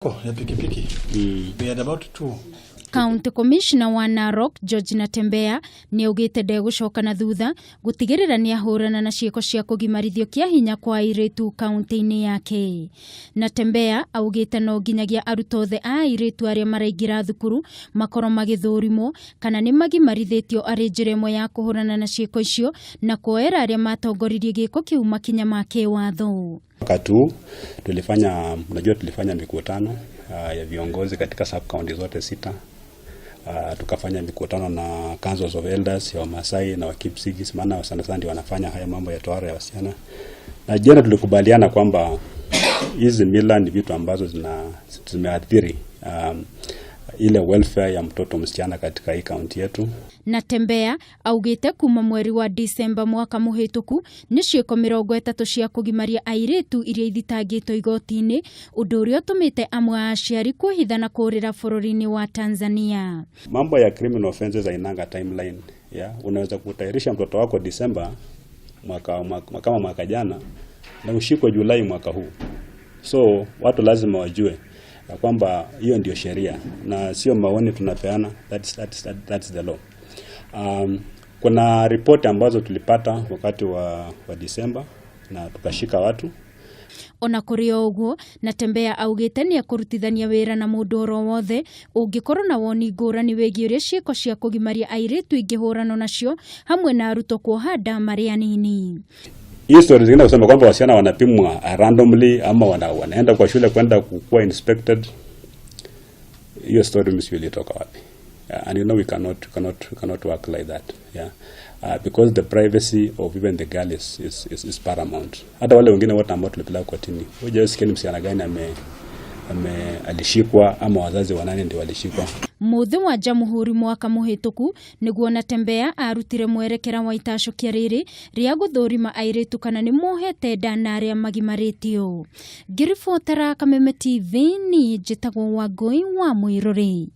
Ya pikipiki. We had about two. County Commissioner wa Narok George Natembeya nĩ augĩte ndegũcoka na thutha gũtigĩrĩra nĩ ahũrana na ciĩko cia kũgimarithio kĩa hinya kwa airĩtu kaunti-inĩ yake. Natembeya augĩte no nginyagia arutwo othe a airĩtu arĩa maraingĩra thukuru makorwo magĩthũrimwo kana nĩ magimarithĩtio arĩ njĩra ĩmwe ya kũhũrana na ciĩko icio na kuoera arĩa matongoririe gĩko kĩu makinya ma kĩwatho. Wakati huu tulifanya, unajua tulifanya mikutano ya viongozi katika sub county zote sita. Tukafanya mikutano na Councils of Elders ya Wamasai na Wakipsigis, maana sana sana ndio wanafanya haya mambo ya tohara ya wasichana. Na jana tulikubaliana kwamba hizi mila ni vitu ambazo zimeathiri ile welfare ya mtoto msichana katika hii kaunti yetu. Natembeya augĩte kuma mweri wa Disemba mwaka mũhĩtũku nĩ ciĩko 30 cia kũgimaria airĩtu iria ithitangĩtwo igoti-inĩ, ũndũ ũrĩa ũtũmĩte amwe a aciari kwĩhitha na kũũrĩra bũrũri-inĩ wa Tanzania. Mambo ya criminal offenses hainanga timeline, yeah? Unaweza kutahirisha mtoto wako Disemba mwaka, kama mwaka jana na ushikwe Julai mwaka huu, so watu lazima wajue ya kwamba hiyo ndio sheria na sio maoni tunapeana. That's the law. Kuna ripoti ambazo tulipata wakati wa Disemba na tukashika watu. Ona kũrĩ o ũguo, Natembeya augĩte nĩ ekũrutithania wĩra na mũndũ oro wothe ũngĩkorwo na woni ngũrani wĩgiĩ ũrĩa ciĩko cia kũgimaria airĩtu ingĩhũranwo nacio hamwe na arutwo kuoha nda marĩ anini. Hii story zingine kusema kwamba wasichana wanapimwa randomly ama wanaenda kwa shule kwenda kukuwa inspected, hiyo story mimi sijui ilitoka wapi. Yeah, and you know we cannot work like that. Yeah. Because the privacy of even the girl is paramount. Hata wale wengine wote ambao tulipeleka kotini, hujawahi ni msichana gani ame alishikwa ama wazazi wa nani ndio walishikwa. Mũthĩ wa Jamhuri mwaka mũhĩtũku nĩguo Natembeya arutire mwerekera wa itacũkia rĩrĩ rĩa gũthũrima airĩtu kana nĩ mohete nda na arĩa magimarĩtio. Ngĩribotera Kameme TV, niĩ njĩtagwo Wangũi wa Mwĩrũrĩ.